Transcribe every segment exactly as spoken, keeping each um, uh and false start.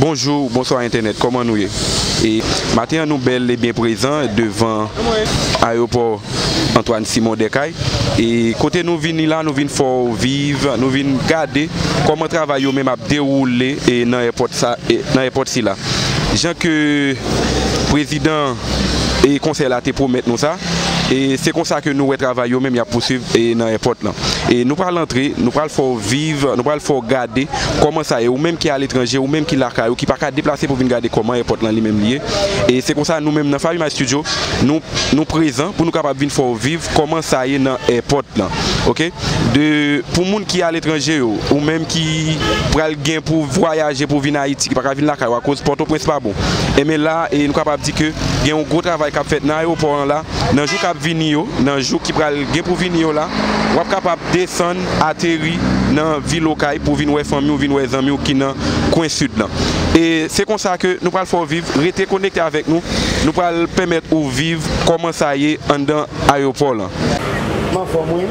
Bonjou, bonswa entènèt, kòman nou ye? E maten an nou bèl e byen prezan devan ayewopò Antoine Simon Dèkay. E kote nou vini la, nou vin fè w viv, nou vin gade kòman travay yo menm ap dewoule e nan èpòt sa, e nan èpòt sila. Jan ke prezidan e konsèy la te pwomèt nou sa, e se konsa ke nou wè travay yo menm y ap pouswiv e nan èpòt lan. E nou pral antre, nou pral fè w viv, nou pral fè w gade kòman sa ye. Ou menm ki aletranje, ou menm ki lakay ou, ki pa ka deplase pou vin gade kòman èpòt lan li menm li ye. E se konsa nou menm nan Fabima Studio, nou, nou prezan pou nou kapab vin fè w viv kòman sa ye nan èpòt lan. Oke? De, pou moun ki aletranje yo, ou menm ki pral gen pou vwayaje pou vin Ayiti, ki pa ka vin lakay ou akoz Pòtoprens pa bon. Enben la, e nou kapab di ke gen yon gwo travay k ap fèt nan ayewopò an la. Nan jou k ap vini yo, nan jou ki pral gen pou vini yo la, w ap kapab desann, ateri nan vil Okay pou vin wè fanmi w, vin wè zanmi w ki nan kwen sid lan. E se konsa ke nou pral fè w viv, rete konekte avèk nou, nou pral pèmèt ou viv kòman sa ye anndan ayewopò lan. M anfòm, wi.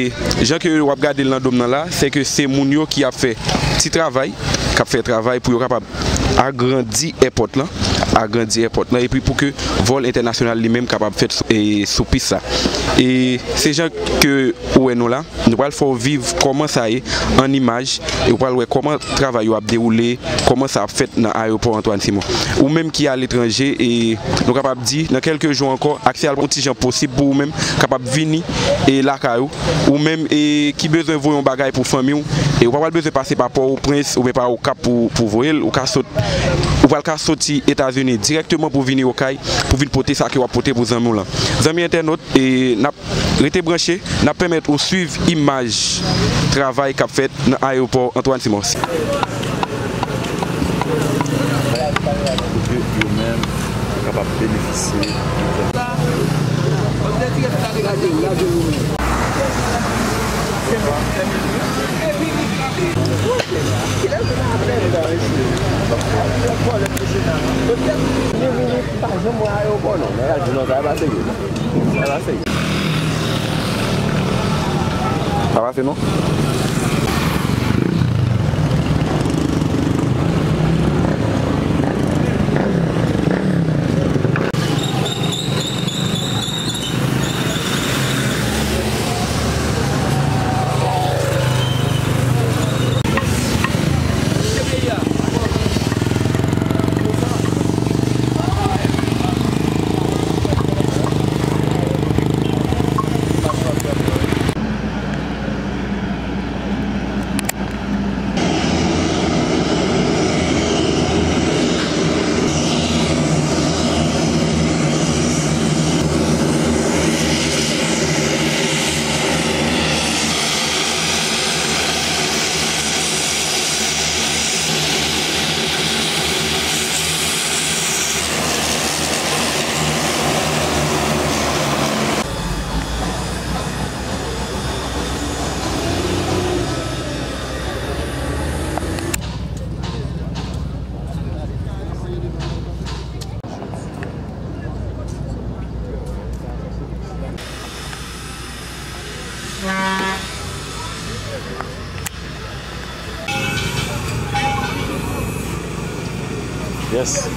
E jan ke w ap gade l nan do m nan la, se ke se moun yo ki ap fè ti travay, k ap fè travay pou yo kapab agrandi èpòt lan, agrandi èpòt lan, epi pou ke vòl entènasyonal li menm kapab fèt sou, e, sou pis la. E se jan ke ou wè nou la, nou pral fè w viv kòman sa ye an imaj, e ou pral wè kòman travay yo ap dewoule, kòman sa ap fèt nan ayewopò Antoine Simon. Ou menm ki aletranje, e nou kapab di, nan kèlke jou ankò, aksè a yon ti jan posib pou ou menm kapab vini, e lakay ou, ou menm, e ki bezwen voye yon bagay pou fanmi w, e ou pa pral bezwen pase pa Pòtoprens oubyen pa Okap pou, pou voye l, ou ka sot, ou pral ka soti Etazini dirèkteman pou vini Okay, pou vin pote sa ke w ap pote pou zanmi w lan. Zanmi entènot, e n ap rete branche, n ap pèmèt ou swiv imaj travay k ap fèt nan ayewopò Antoine Simon. Pou ke yo menm kapab benefisye. Sa pase non? Yes.